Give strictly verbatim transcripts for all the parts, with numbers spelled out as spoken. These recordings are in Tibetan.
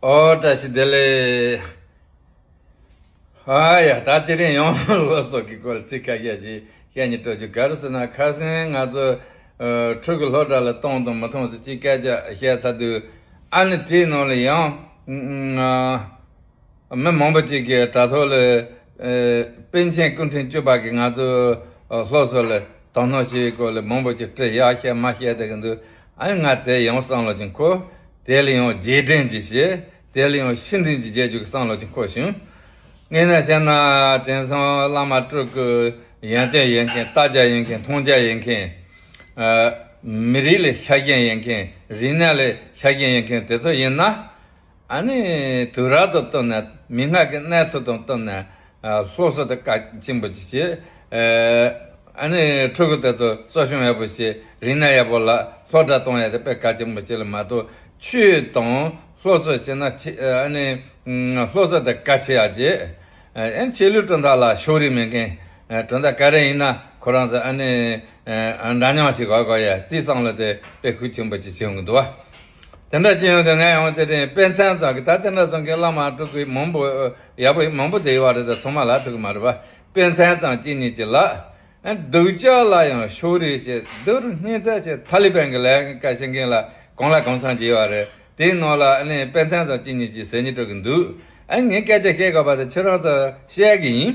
ཨོ་བཀྲ་ཤིས་བདེ་ལེགས། ཨ་ཡ། ད་དེ་རིང་ཡང་སློབ་གསོ་གི་སྐོར་ཚིག་ཁ་ཤས་ཅིག་བཤད་ནས་སྤྲོ་རྒྱུ། ག་རེ་ཟེར་ན། ཁ་སང་ང་ཚོ་ཨ་ཕྲུ་གུ་སློབ་གྲྭ་ལ་གཏོང་དང་མི་གཏོང་ཟེར་ཅིག་སྐད་ཆ་བཤད་ཚར་དུས། ཨ་ནི་དེའི་ནང་ལ་ཡང་ཨ་མི་མང་པོ་ཅིག་གིས་དྲ་ཐོག་ལ་ཨ་པཎ་ཆེན་སྐུ་ཕྲེང་བཅུ་པ་གིས་ང་ཚོ་ཨ་སློབ་གསོ་ལ་དོ་སྣང་བྱེད་སྐོར་ལ་མང་པོ་ཅིག་བྲིས། ཡག་བཤད་མ་བཤད་དེ་གི་འདུག་ཨ་ནི་ང་དེ་ཡང་བསམ་བློ་ཅིག་འཁོར། དེ་ལ་ཡང་རྗེས་དྲན་ཅིག་བྱས། དེ་ལ་ཡང་ཕྱིར་འཐེན་ཅིག་བྱེད་རྒྱུ་གི་བསམ་བློ་ཅིག་འཁོར་བྱུང་། དངོས་གནས་བཤད་ན། དེང་སང་བླ་མ་སྤྲུལ་སྐུ་ཡོན་ཏན་ཡོད་མཁན། ལྟ་རྒྱ་ཡོད་མཁན། མཐོང་རྒྱ་ཡོད་མཁན། ཨ་མི་རིགས་ལ་ཤ་རྒྱུས་ཡོད་མཁན། རིག་གནས་ལ་ཤ་རྒྱུས་ཡོད་མཁན་དེ་ཚོ་ཡིན་ན། ཨ་ནི་དུས་རབས་དང་བསྟུན་ནས། མི་སྣ་གི་གནས་ཚུལ་དང་བསྟུན་ནས་ཨ་སློབ་གསོ་དེ་གལ་ཆེན་པོ་ཅིག་བྱེད། ཨ་ནི་ཕྲུ་གུ་དེ་ཚོ་གསོ་སྐྱོང་ཡག་པོ་བྱེད། རིག་གནས་ཡག་པོ་ལ་སློབ་གྲྭ་གཏོང་ཡག་དེ་དཔེ་གལ་ཆེན་པོ་ཅིག་ལ་མ་གཏོགས། ཆོས་དང་སློབ་གསོ་བྱེད་ན་ཆེ། ཨ་ནི་སློབ་གསོ་དེ་གལ་ཆེ་ཡག་བྱེད། ཨ་ཆོས་ལུགས་གྲུབ་མཐའ་ལ་ཕྱོགས་རིས་མེད་མཁན། ཨ་གྲུབ་མཐའ་ག་རེ་ཡིན་ན་ཁོ་རང་ཚོ་ཨ་ནི་ཨ་འདྲ་མཉམ་ཞིག་དགོས་དགོས་ཡ། དེའི་བསམ་བློ་དེ་དཔེ་ཤུགས་ཆེན་པོ་ཅིག་བྱེད་ཡོང་གི་འདུག་བ། དེ་འདྲ་བྱེད་ཡོང་དུས་ང་ཡང་དེ་རིང་དཔེ་མཚོན་ཙམ་གྱི། ད་དེ་འདྲ་ཙམ་གྱི་བླ་མ་སྤྲུལ་སྐུ་མང་པོ་ཡག་པོ་མང་པོ་བསྡད་ཡོད་རེད། ད་ཚང་མ་ལབ་ཐུབ་ཀྱི་མ་རེད་པ། དཔེ་མཚོན་ཙམ་གཅིག་གཉིས་ཅིག་ལབ། ཨ་སྡུག་ཅག་ལ་ཡང་ཕྱོགས་རིས་བྱེད། སྡུག་རུ་སྙིང་བརྩེ་བྱེད། ཐ་ལི་བན་གྱི་ལས་ཀ་བྱེད་མཁན་ལ་གང་ལ་གང་འཚམ་ཅིག་ཡོད་རེད། དེའི་ནང་ལ་ཨ་ནི་དཔེ་མཚོན་ཙམ་གཅིག་གཉིས་ཅིག་ཟེར་སྙིང་བྲོ་གི་འདུག་ཨ་ངས་སྐད་ཆ་བཤད་དགོས་པ་དེ་ཁྱེད་རང་ཚོ་བཤད་གི་ཡིན།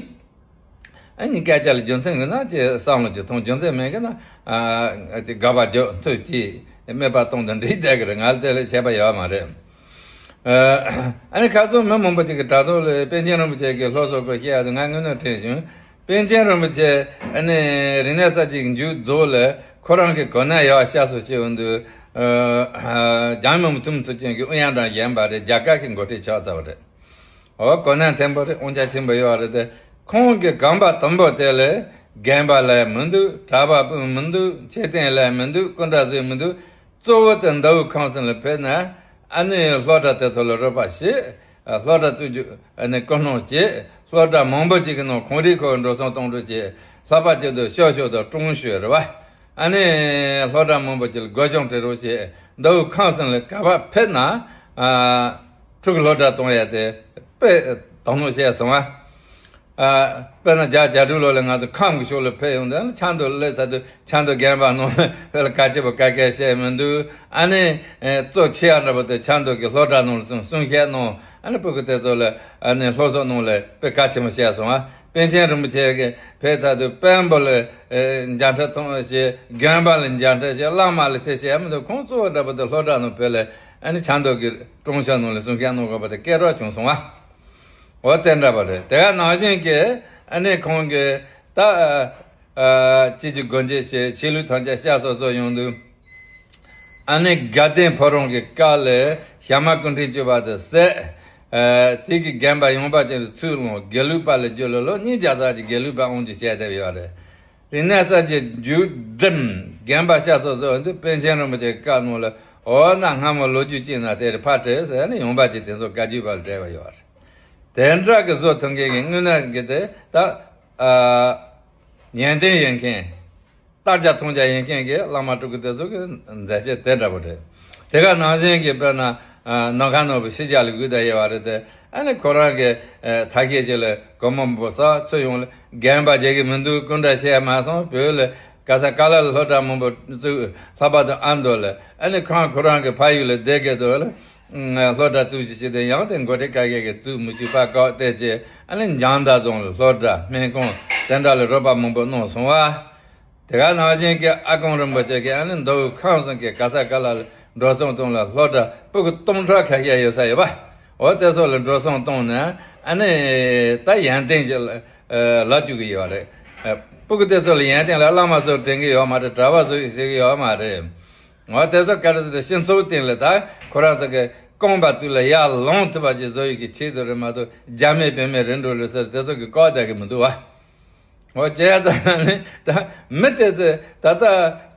ཨ་ནི་སྐད་ཆ་ལ་རྒྱུ་མཚན་ཡོད་ན་ཅིག་བསམ་བློ་ཅིག་ཐོངས། རྒྱུ་མཚན་མེད་གི་ན་ཨ་ཅིག་དགག་པ་རྒྱག། མཐུ་སྐྱེལ། སྨད་པ་གཏོང་དང་འགྲིག་བསྡད་གི་རེད། ང་ལ་དེ་ལས་ཁྱད་པར་ཡོད་མ་རེད། ཨ་ནི་ཁ་སང་མི་མང་པོ་ཅིག་གིས་དྲ་ཐོག་ལ་པཎ་ཆེན་རིན་པོ་ཆེ་གི་སློབ་གསོ་སྐོར་བཤད་ཡག་དེ་ང་དངོས་གནས་དྲན་བྱུང་། པཎ་ཆེན་རིན་པོ་ཆེ་ཨ་ནི་རིག་གནས་གསར་བརྗེ་གི་མཇུག་རྫོགས་ལ་ཁོ་རང་གི་གོ་གནས་ཡག་བསྐྱར་གསོ་བྱས་ཡོང་དུས། ཨ་རྒྱལ་མི་ཐུབ་ཚུལ་ཅན་གྱི་ཨུ་ཡོན་ཀྲང་བཞེངས་པ་རེད། རྒྱ་གར་གྱི་འགོ་ཁྲིད་ཆགས་ཚར་བ་རེད། འོ་གོ་གནས་མཐོན་པོ་རེད། དབང་ཆ་ཆེན་པོ་ཡོད་རེད་དེ། ཁོང་གི་རྐང་པ་དང་པོ་དེ་ལས་རྒན་པ་ལས་མི་འདུག་གྲྭ་པ་སྤུན་མི་འདུག་མཆོད་རྟེན་ལས་མི་འདུག་སྐུ་འདྲ་བཟོས་མི་འདུག་གཙོ་བོ་དེ་མདོ་དབུས་ཁམས་གསུམ་ལ་ཕེབས་ནས་ཨ་ནི་སློབ་གྲྭ་དེ་ཚོ་ལ་རོགས་པ་བྱེད། སློབ་གྲྭ་བཙུགས་རྒྱུ་ཨ་ནི་སྐུལ་སློང་བྱེད། སློབ་གྲྭ་མང་པོ་ཅིག་གི་ནང་གངས་རིའི་ཁུལ་འགྲོ་སོང་གཏོང་རོགས་བྱེད། ལྷག་པར་དུ་ཤོད་ཤོད་དང་ཀྲུང་ཤོད་རེད་བ། ཨ་ནི་སློབ་གྲྭ་མང་པོ་ཅིག་ལ་སྒོ་སྦྱང་སྤྲད་རོགས་བྱེད། མདོ་དབུས་ཁམས་གསུམ་ལ་ག་པར་ཕེབས་ན་ཨ་ཕྲུ་གུ་སློབ་གྲྭ་གཏོང་ཡ་དེ་དཔེ་དོ་སྣང་བྱས་སོང་ཨ། ཨ་དཔེར་ན་བརྒྱད་ཅུ་གྱ་དྲུག་ལོ་ལ་ང་ཚོ་ཁམས་ཀྱི་ཕྱོགས་ལ་ཕེབས་ཡོང་དུས། ཨ་ནི་ཆབ་མདོ་སླེབས་ཚར་དུས་ཆབ་མདོ་རྒན་པ་རྣམས་ལ་གལ་ཆེ་བོ་ག་གེ་བཤད་མི་འདུག་ཨ་ནི་ཨེ་གཙོ་ཆེ་ཡ་འདྲ་པོ་དེ་ཆབ་མདོ་གི་སློབ་གྲྭ་ནང་ལ་སོང་གསུང་བཤད་གནང་། ཨ་ནི་སྤུ་གུ་དེ་ཚོ་ལ་ཨ་ནི་སློབ་གསོ་གནང་ལ་དཔེ་གལ་ཆེན་པོ་བཤད་སོང་ཨ། པཎ་ཆེན་རིན་པོ་ཆེ་གིས་ཕེབས་ཚར་དུས་དཔོན་པོ་ལ་ཨེ་མཇལ་འཕྲད་གཏོང་བྱེད། རྒན་པ་ལ་མཇལ་འཕྲད་བྱེད། བླ་མ་ལ་དེ་བྱེད་མི་འདུག་ཁོང་གཙོ་བོ་འདྲ་པོ་དེ་སློབ་གྲྭ་ནང་ཕེབས་ལ་ཨ་ནི་ཆབ་མདོ་གི་ཀྲུང་ཤོད་ནང་ལ་གསུང་བཤད་གནང་དགོས་པ་དེ་སྐད་གྲགས་བྱུང་སོང་ཨ། འོ་དེ་འདྲ་པ་རེད། དེ་ག་ནང་བཞིན་གྱི་ཨ་ནི་ཁོང་གིས་ད་ཨ་ཨ་ཅིག་ཅིག་སྒོ་འབྱེད་བྱེད། ཆོས་ལུགས་ཐམས་ཅད་བསྐྱར་གསོ་བཟོ་ཡོང་དུས། ཨ་ནི་དགའ་ལྡན་ཕོ་བྲང་གི་བཀའ་ལས་ཞྭ་དམར་སྐུ་ཕྲེང་བཅུ་པ་དེ་བསད། ཨ་དེ་གི་རྒན་པ་ཡངས་པ་ཅན་དེ་ཚུར་བླངས། དགེ་ལུགས་པ་ལ་བསྒྱུར་ལ་ལོ་ཉིས་བརྒྱ་ཙམ་གྱི་དགེ་ལུགས་པ་དབང་སྒྱུར་བྱས་བསྡད་ཡོད་རེད། རིག་གནས་གསར་བརྗེ་མཇུག་བསྒྲིལ། རྒན་པ་བསྐྱར་གསོ་བཟོ་དུས་པཎ་ཆེན་རིན་པོ་ཆེ་བཀའ་གནང་ལ། འོ་ན་སྔ་མོ་ལོ་རྒྱུས་གཅིག་ན་དེ་རེད། ཕར་དྲན་ཟེར་ནས་ཡངས་པ་ཅན་དེ་ཚོ་བཀའ་བརྒྱུད་པ་ལ་བསྒྲལ་བ་ཡོད་རེད། དེ་འདྲ་གི་བཟོ་ཐུབ་མཁན་གྱི་དངོས་གནས་ཀྱི་དེ་ད་ཨ་ཡོན་ཏན་ཡོད་མཁན། ལྟ་རྒྱ་མཐོང་རྒྱ་ཡོད་མཁན་གྱི་བླ་མ་སྤྲུལ་སྐུ་དེ་ཚོ་གི་མཛད་རྗེས་དེ་འདྲ་པོ་རེད། དེ་ག་ནང་བཞིན་གྱི་དཔེར་ན་ཨ་ནམ་མཁའ་ནོར་བུ་ཕྱི་རྒྱལ་ལ་སྒུག་བསྡད་ཡོད་པ་རེད་དེ། ཨ་ནི་ཁོ་རང་གི་ཨ་མཐའ་ཁེལ་ཅིག་ལ་སྒོར་མོ་མང་པོ་བསགས། ཚུར་ཡོང་ལ་རྒན་པ་བརྗེད་གི་མི་འདུག་སྐུ་འདྲ་བྱས་མ་སོང་། བོད་ལ་ག་ས་ག་ལ་ལ་སློབ་གྲྭ་མང་པོ་བཙུགས། ལྷག་པར་དུ་ཨ་མདོ་ལ། ཨ་ནི་ཁོང་ཁོ་རང་གི་ཕ་ཡུལ་ལ་བསྡད་དགོས་འདུག་ལ། སློབ་གྲྭ་བཙུགས་ཀྱི་ཞིག་དེ་ཡང་དེ་འགོ་ཁྲིད་ཁ་ཤས་ཀྱིས་བཙུགས་མི་བཅུག་པར་བཀག་བསྡད་ཅེས། ཨ་ནི་འཇང་མདའ་རྫོང་ལ་སློབ་གྲྭ་སྨན་ཁང་དེ་འདྲ་ལ་རོགས་པ་མང་པོ་གནང་སོང་བ། དེ་ག་ནང་བཞིན་གྱི་ཨ་ཀོང་རིན་པོ་ཆེ་གིས་ཨ་ནི་མདོ་དབུས་ཁམས་གསུམ་གྱི་ག་ས་ག་ལ་ལ་འགྲོ་སོང་གཏོང་ལ་སློབ་གྲྭ་སྤུ་གུ་སྟོང་ཕྲག་ཁ་ཤས་ཡོད་ས་ཡོད་པ། འོ་དེ་ཚོ་ལ་འགྲོ་སོང་གཏོང་ནས་ཨ་ནི་ད་ཡོན་ཏན་གྱི་ལ་བཅུག་གི་ཡོད་རེད། སྤུ་གུ་དེ་ཚོ་ལ་ཡོན་ཏན་ལ་བླ་མ་ཚོ་དྲན་གི་ཡོད་མ་རེད། གྲྭ་པ་ཚོ་ཟེར་གི་ཡོད་མ་རེད། འོ་དེ་ཚོ་ག་རེ་ཟེར་ན་སྤྱི་ཚོགས་སྟེང་ལ་ད་ཁོ་རང་ཚོ་གི་རྐང་པ་དུས་ལ་ཡར་ལོང་ཐུབ་པ་ཅིག་བཟོ་ཡི་གི་ཆེད་དུ་རེད་མ་གཏོགས་རྒྱ་མེད་བོད་མེད་རེད་འགྲོ་ལོས་ཟེར་དེ་ཚོ་གི་བཀག་བསྡད་གི་མི་འདུག་བ། འོ་བྱས་ཙང་ནི་ད་མི་དེ་ཚོས་ད་ལྟ་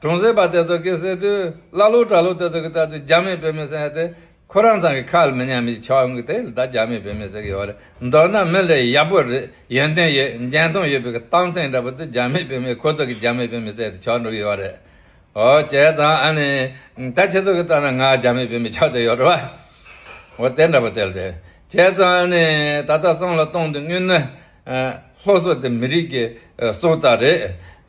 གྲོང་གསེབ་པ་དེ་ཚོ་གི་ཟེར་དུས་ཀླ་ཀློ་གྲྭ་ལོ་དེ་ཚོ་གི་ད་དུ་རྒྱ་མེད་བོད་མེད་ཟེར་ཡ་དེ་ཁོ་རང་ཚང་གི་ཁ་ལ་མི་ཉན་མི་ཆགས་ཡོང་གི་དེ་ལ་ད་རྒྱ་མེད་བོད་མེད་ཟེར་གི་ཡོད་རེད། མདོར་ན་མི་ལ་ཡག་པོ་རེད། ཡོན་ཏན་ཡོད། འཇོན་ཐང་ཡོད་པའི་གི་གཏམ་སེང་འདྲ་པོ་དེ་རྒྱ་མེད་བོད་མེད་ཁོ་ཚོ་གི་རྒྱ་མེད་བོད་མེད་ཟེར་དུ་ཆགས་འགྲོ་གི་ཡོད་རེད། འོ་བྱས་ཙང་ཨ་ནི་ད་ཁྱེད་ཚོ་གི་ལྟ་ན་ང་རྒྱ་མེད་བོད་མེད་ཆགས་བསྡད་ཡོད་རེད་བ། འོ་དེ་འདྲ་པོ་དེ་རེད། བྱས་ཙང་ནི་ད་ལྟ་བསམ་བློ་གཏོང་དུས་དངོས་གནས་སློབ་གསོ་དེ་མི་རིགས་ཀྱི་སྲོག་རྩ་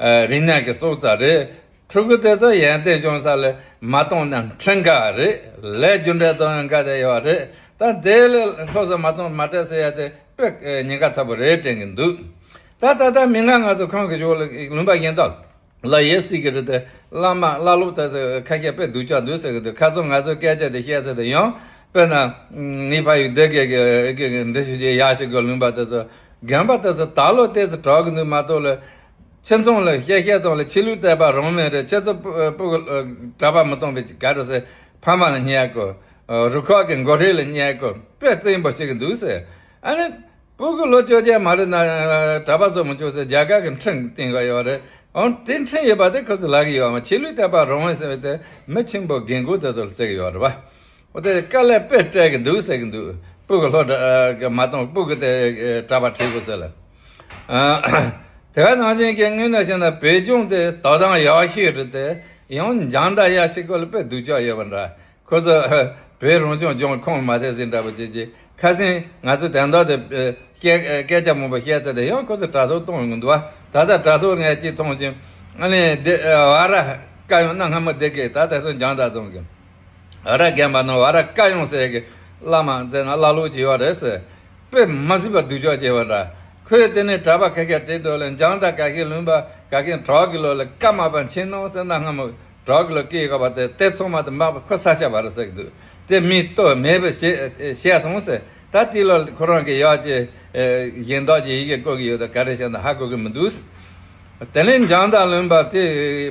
རེད། རིག་གནས་ཀྱི་སྲོག་རྩ་རེད། ཕྲུ་གུ་དེ་ཚོ་ཡོན་ཏན་སྦྱོང་ས་ལ་མ་གཏོང་ན་འཕྲིན་ཁ་རེད། ལས་རྒྱུ་འབྲས་གཏོང་ཡང་དགའ་བསྡད་ཡོད་རེད། ད་དེ་ལས་སློབ་གསོ་མ་གཏོང་མ་སྤྲད་ཟེར་ཡ་དེ་དཔེ་ཉེན་ཁ་ཚ་པོ་རེད་དྲན་གྱི་འདུག་ད་ད་ལྟ་མི་ང་ང་ཚོ་ཁོང་གི་ཞོར་ལ་ལུང་པ་གཞན་དག་ལ་ཡོད་སྲིད་ཀྱི་རེད་དེ། བླ་མ་བླ་སློབ་དེ་ཚོ་ཁ་ཤས་དཔེ་སྡུག་ཅག་འདུག་ཟེར་གྱི་འདུག་ཁ་སང་ང་ཚོ་སྐད་ཆ་དེ་བཤད་ཚེ་དེ་ཡང་དཔེར་ན་ངའི་ཕ་ཡུལ་སྡེ་དགེ་གི་འདི་ཞུ་རྒྱུ་ཡག་ཤོས་ཀྱི་ལུང་པ་དེ་ཚོ་རྒན་པ་དེ་ཚོ་ད་ལོ་དེ་ཚོ་གྲགས་ཀྱི་འདུག་མ་གཏོགས་ལ། ཁྱིམ་ཚང་ལ་བཤད་བཤད་དང་ལ་ཆོས་ལུགས་དད་པ་རང་མེད་རེད། ཁྱེད་ཚོ་སྤུ་སྤུ་གུ་གྲྭ་པ་མི་གཏོང་བའི་ག་རེ་ཟེར། ཕ་མ་ལ་བསྙད་གོ་རུ་ཁག་གི་མགོ་ཁྲིད་ལ་བསྙད་གོ་དཔེ་བཙན་པོ་ཞིག་གི་འདུག་ཟེར། ཨ་ནི་སྤུ་གུ་ལོ་བཅོ་བརྒྱད་མ་རེད་ན་གྲྭ་པ་ཚོ་མི་ཆོག་ཟེར་རྒྱ་གར་གི་ཁྲིམས་བཏིང་ག་ཡོད་རེད། འོན་དེ་ཁྲིམས་ཡོད་པ་དེ་ཁོ་ཚོ་ལག་གི་ཡོད་མ། ཆོས་ལུགས་དད་པ་རང་མེད་ཟེར་བའི་དེ་མི་ཆེན་པོ་རྒན་རྒོན་དེ་ཚོ་ལ་ཟེར་གི་ཡོད་རེད་བ། འོ་དེ་དཀའ་ལས་དཔེ་སྤྲད་གི་འདུག་ཟེར་གི་འདུག་སྤུ་གུ་སློབ་གྲྭ་གི་མ་གཏོང་སྤུ་གུ་དེ་གྲྭ་པ་ཁྲིད་དགོས་ཟེར་ལ། དེ་ག་ནང་བཞིན་གྱི་དངོས་གནས་བྱས་ན་བོད་ལྗོངས་དེ་དོ་དམ་ཡག་ཤོས་རེད་དེ། ཡང་སྦྱང་བརྡར་ཡག་ཤོས་ཀོ་ལ་དཔེ་སྡུག་ཅག་ཡོད་པ་འདྲ། ཁོ་ཚོ་བོད་རང་སྐྱོང་ལྗོངས་ཁོངས་མ་ཐེ་ཟིན་འདྲ་པོ་ཅིག་ཅིག་ཁ་སང་ང་ཚོ་དོན་དག་དེ་སྐད་སྐད་ཆ་མང་པོ་བཤད་ཚེ་དེ་ཡང་ཁོ་ཚོ་དྲ་ཐོག་གཏོང་ཡོང་གི་འདུག་བ། ད་ལྟ་དྲ་ཐོག་ངས་ཅིག་མཐོང་ཅིང་ཨ་ནི་དེ་བ་ར་བཀའ་ཡོང་ན་སྔ་མོ་བསྡད་གི་ད་དེ་ཚོ་སྦྱང་བརྡར་བཙོང་གི། ཨ་ར་རྒན་པ་ནང་བ་ར་བཀའ་ཡོང་ཟེར་གི་བླ་མ་དེ་ན་བླ་ལོག་ཅིག་ཡོད་རེད་ཟེར། དཔེ་མ་སྲིད་པ་སྡུག་ཅག་བྱས་པ་འདྲ། ཁོས་དེ་ནས་གྲྭ་པ་ཁ་ཁ་བྲིས་འགྲོ་ལ་འཇང་ད་ག་ཤེད་ལུང་པ་ག་ཤེད་གྲོག་གི་ལོ་ལ་བཀའ་མ་པ་མཁྱེན་ནོ་ཟེར་ན་སྔ་མོ་གྲོག་གི་ལོ་སྐད་ག་པ་དེ་དེ་ཚང་མ་དེ་མ་པ་ཁོ་ས་ཆ་བ་རེད་ཟེར་གི་འདུག་དེ་མི་ལྟོས་མེད་པ་བྱས་བྱས་སོང་ཟེར། ད་དེ་ལོ་ཁོ་རང་གི་ཡག་ཅེ་གཞན་དག་ཅེ་ཡི་གེ་བཀོད་གི་ཡོད་ད་ག་རེ་བྱས་ན་ཧ་གོ་གི་མི་འདུག་དེ་ནས་འཇང་ད་ལུང་པ་དེ་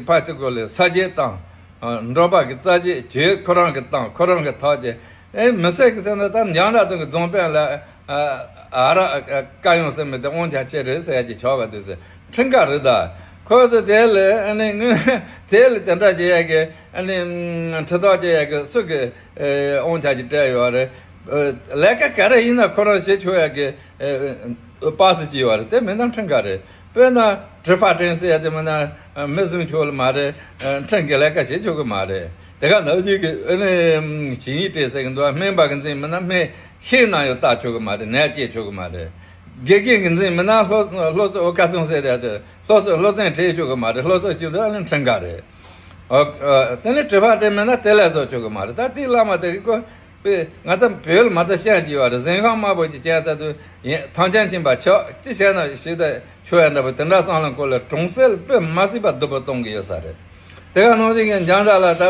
ཕ་ཚིག་གོ་ལས་ས་བཅད་དང་། འབྲོག་པ་གི་རྩ་བཅད་བྱོས་ཁོ་རང་གི་བཏང་ཁོ་རང་གི་ཐག་བཅད། ཨེ་མི་སྲིད་གི་ཟེར་ན་ད་འཇང་ར་དང་གི་རྫོང་དཔོན་ལ་ཨ་ར་བཀའ་ཡོང་ཟེར་མི་དེ་དབང་ཆ་ཆེ་རེད་ཟེར་ཡ་ཅིག་ཆོག་ག་འདུག་ཟེར་ཁྲིམས་ཀ་རེད་ད། ཁོ་ཚོ་དེ་ལས་ཨ་ནི་དངོས་དེ་ལས་དེ་འདྲ་བྱེད་ཡ་གི་ཨ་ནི་ཁྲི་ཐག་བཅད་ཡ་གི་སུ་གི་དབང་ཆ་ཅིག་སྤྲད་ཡོད་རེད། ལས་ཀ་ག་རེ་ཡིན་ན་ཁོ་རང་བྱེད་ཆོག་ཡ་གི་པ་སི་ཅི་ཡོད་རེད་དེ་མིན་ན་ཁྲིམས་ཀ་རེད། དཔེར་ན་དྲི་ཕ་དྲན་ཟེར་ཡ་དེ་མིན་ན་མི་བཟུང་ཆོག་ལ་མ་རེད། ཁྲིམས་ཀྱི་ལས་ཀ་བྱེད་ཆོག་གི་མ་རེད། དེ་ག་ནག་ཅིག་གི་ཨ་ནི་ཇི་ཡིག་སྤྲད་ཟེར་གི་འདུག་སྨན་པ་གི་འཛིན་མིན་ན་སྨན་ཤེས་ན་ཡང་བལྟ་ཆོག་གི་མ་རེད། ནད་སྐྱེལ་ཆོག་གི་མ་རེད། དགེ་རྒན་གི་འཛིན་མིན་ན་སློབ་སློབ་གསོ་ཁ་ཚོན་ཟེར་ཡ་དེ་སློབ་གསོ་སློབ་ཚན་ཁྲིད་ཆོག་གི་མ་རེད། སློབ་གསོ་བྱེད་འདུག་ཨ་ནི་ཁྲིམས་ཀ་རེད། ཨོ། ཨ། དེ་ནས་དྲི་བ་དྲི་མེད་ན་དེ་ལས་བཟོ་ཆོག་གི་མ་རེད། ད་དེའི་བླ་མ་དེ་གི་ཀོ་པས་ང་ཚོ་བོད་ལ་མ་ཚད་ཤན་གྱི་ཡོད་རེད། གཟན་ཁང་དམར་པོ་ཅིག་ཅན་ཚ་དུ་ཡིན་ཐང་ཆེན་ཆེན་པ་ཆོག་ཅི་བྱས་ན་ཞིག་ད་ཆོག་ཡ་འདྲ་པོ་དེ་འདྲ་བསམ་བློ་འཁོར་ལ་གྲོང་གསེབ་ལ་དཔེ་མ་སྲིད་པ་སྡུག་པོ་གཏོང་གི་ཡོད་ས་རེད། དེ་ག་ནང་བཞིན་གྱི་འཇང་ད་ལ་ད་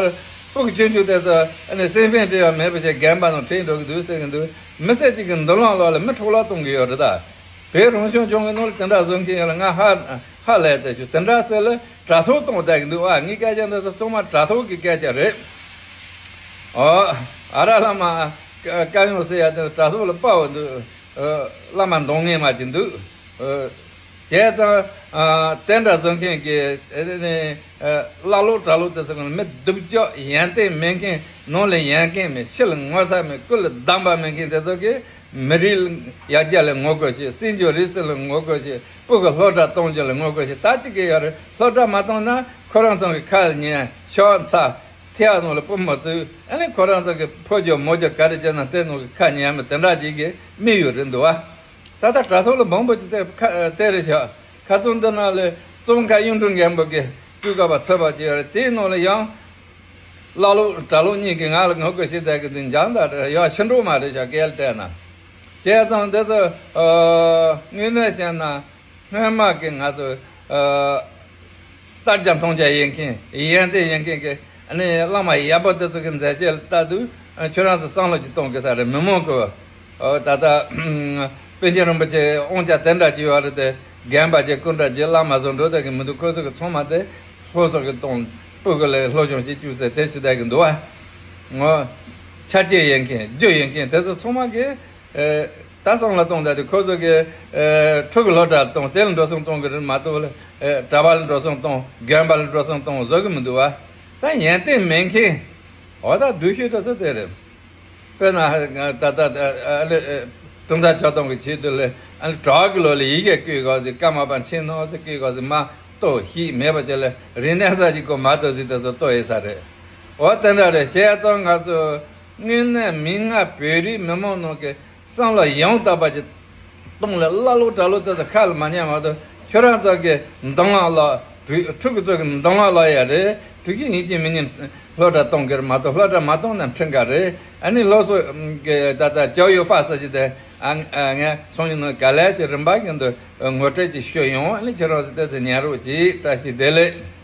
ཕུག་ཆུང་ཆུང་དེ་ཚོ་ཨ་ནི་སེམས་ཕན་སྤྲད་ཡ་མེད་པ་བྱས་རྒན་པ་ནང་ཁྲིད་འགྲོ་གི་འདུག་ཟེར་གི་འདུག་མི་སེར་ཅིག་གི་མདུན་ལམ་ལོག་ལ་མི་འཕྲོ་བརླག་གཏོང་གི་ཡོད་རེད་ད། བོད་རང་སྐྱོང་ལྗོངས་ཀྱི་ནང་ལ་དེ་འདྲ་བཟོ་མཁན་ཡོད་ལ་ང་ཧ་ཧ་ལས་ཏེ་ཞུ་དེ་འདྲ་ཟེར་ལ་དྲ་ཐོག་གཏོང་བསྡད་ཀྱི་འདུག་ཨ་ངའི་སྐད་ཆ་འདི་ཚོ་ཚང་མ་དྲ་ཐོག་གི་སྐད་ཆ་རེད། ཨོ། ཨ་ར་བླ་མ་བཀའ་ཡོང་ཟེར་ཡ་དེ་དྲ་ཐོག་ལ་དཔའ་བོ་འདུག་བླ་མ་འདོང་ངེས་མ་ཅིག་འདུག་བྱས་ཙང་དེ་འདྲ་བཟོ་མཁན་གྱི་བླ་ལོག་གྲྭ་ལོག་དེ་ཚོ་གི་མི་སྡུག་ཅག་ཡོན་ཏན་མེད་མཁན་ནང་ལ་ཡོན་མཁན་མེད་ཕྱི་ལ་ངོ་ཚ་མེད་ཀུན་ལ་སྡང་བ་མེད་མཁན་དེ་ཚོ་གི་མི་རིགས་ཡར་རྒྱས་ལ་ངོ་རྒོལ་བྱེད། སྲིད་འབྱོར་རིག་གསར་ལ་ངོ་རྒོལ་བྱེད། སྤུ་གུ་སློབ་གྲྭ་གཏོང་རྒྱུ་ལ་ངོ་རྒོལ་བྱེད། ད་ཅི་གི་ཡོད་རེད། སློབ་གྲྭ་མ་གཏོང་ན་ཁོ་རང་ཚང་གི་ཁ་ལ་ཉན་ཤོག་ཚ་ཐེ་བ་ནང་ལ་སྤུ་མ་བཙུགས་ཨ་ནི་ཁོ་རང་ཚང་གི་ཕོ་རྒྱུ་མོ་རྒྱུ་ག་རེ་བྱས་ན་དེ་ནང་གི་ཁ་ཉན་མི་དེ་འདྲ་ཅིག་གི་དམིགས་ཡུལ་རེད་འདུག་བ། ད་ལྟ་དྲ་ཐོག་ལ་མང་པོ་ཅིག་དེ་ཁ་དེ་རེད་ཤག་ཁ་ཚོན་འདི་ནང་ལ་ཙོང་ཁ་གཡུང་དྲུང་རྒན་པོ་གི་སྤུས་ཀ་བ་ཚོད་པ་ཅིག་ཡོད་རེད། དེའི་ནང་ལ་ཡང་བླ་ལོག་གྲྭ་ལོག་གཉིས་ཀྱིས་ང་ལ་ངོ་རྒོལ་བྱེད་བསྡད་ཀྱི་འདུག་འཇང་ད་ཡག་ཤི་འགྲོ་མ་རེད་ཤག་སྐལ་བལྟས་ན། བྱས་ཙང་འདི་ཚོ་དངོས་གནས་བྱས་ན་སྔོན་མ་གི་ང་ཚོ་ལྟ་རྒྱ་མཐོང་རྒྱ་ཡིན་མཁན་ཡོན་ཏན་ཡིན་མཁན་གྱི་ཨ་ནི་བླ་མ་ཡག་པོ་དེ་ཚོ་གི་མཛད་རྗེས་ལ་ལྟ་དུས་ཁྱོད་རང་ཚོ་བསམ་བློ་ཅིག་གཏོང་དགོས་ས་རེད། མི་མང་གི་ད་ལྟ་པཎ་ཆེན་རིན་པོ་ཆེ་དབང་ཆ་དེ་འདྲ་ཅིག་ཡོད་རེད་དེ་རྒན་པ་ཅིག་སྐུ་འདྲ་ཅིག་བླ་མ་བཟོ་འགྲོ་བསྡད་ཀྱི་མི་འདུག་ཁོ་ཚོ་གི་ཚང་མ་དེ་སློབ་གསོ་གི་གཏོང་སྤུ་གུ་ལ་སློབ་སྦྱོང་བྱེད་བཅུག་ཟེར་དེ་བྱེད་བསྡད་ཀྱི་འདུག་བ། ངོ་། ཆ་རྐྱེན་ཡོད་མཁན་རྒྱུ་ཡོད་མཁན་དེ་ཚོ་ཚང་མ་གི་ད་བསམ་བློ་གཏོང་བསྡད་དེ་ཁོ་ཚོ་གི་ཕྲུ་གུ་སློབ་གྲྭ་གཏོང་དེ་ལ་འགྲོ་སོང་གཏོང་གི་རེད་མ་གཏོགས་ལ་གྲྭ་པ་ལ་འགྲོ་སོང་གཏོང་རྒན་པ་ལ་འགྲོ་སོང་གཏོང་བཟོ་གི་མི་འདུག་བ། ད་ཡོན་ཏན་མེད་མཁན་འོ་ད་སྡུག་ཤོས་དེ་ཚོ་དེ་རེད། དཔེར་ན་ད་ལྟ་ཨ་ལེ་ཀྲུང་ཐ་ཆོས་དོན་གྱི་ཆེད་དུ་ལས་ཨ་ལེ་གྲོགས་ཀྱི་ལོ་ལ་ཡི་གེ་བཀོད་དགོས་ཟེར་ཀ་མ་པ་མཁྱེན་ནོ་ཟེར་བཀོད་དགོས་ཟེར་མ་གཏོགས་ཤིག་མེད་པ་ཅིག་ལ་རིག་གནས་ས་ཅིག་གོ་མ་གཏོགས་ཟེར་དེ་ཚོ་གཏོགས་ཡོད་ས་རེད། འོ་དེ་འདྲ་རེད། བྱས་ཙང་ང་ཚོ་ དངོས་གནས་མི་ང་བོད་རིགས་མི་མང་ནང་གི་བསམ་བློ་ཡང་དག་པ་ཅིག་གཏོང་ལ་བླ་ལོག་གྲྭ་ལོག་དེ་ཚོ་ཁ་ལ་མ་ཉན་མ་གཏོགས། ཁྱོད་རང་ཚོ་གི་འདང་ལ་ལ་ཕྲུ་ཕྲུ་གུ་ཚོ་གི་འདང་ལ་ལ་ཡ་རེད། ཕྲུ་གུ་ཡིན་གཅིག་མིན་གཉིས་སློབ་གྲྭ་གཏོང་གི་རེད་མ་གཏོགས། སློབ་གྲྭ་མ་གཏོང་ན་འཕྲིན་ག་རེད། ཨ་ནི་སློབ་གསོ་གི་ད་ལྟ་ཅའོ་ཡོ་ཧྥ་ཟེར་གྱི་དེ། ཨ་ངས་སང་ཉིན་ནང་ག་ལེ་ཞིག་རིམ་པ་བཞིན་དུ་ངོ་སྤྲོད་ཅིག་ཞུ་ཡོང་། ཨ་ནི་ཁྱེད་རང་ཚོ་དེ་ཚོ་ཉན་རོགས་གྱིས། བཀྲ་ཤིས་བདེ་ལེགས།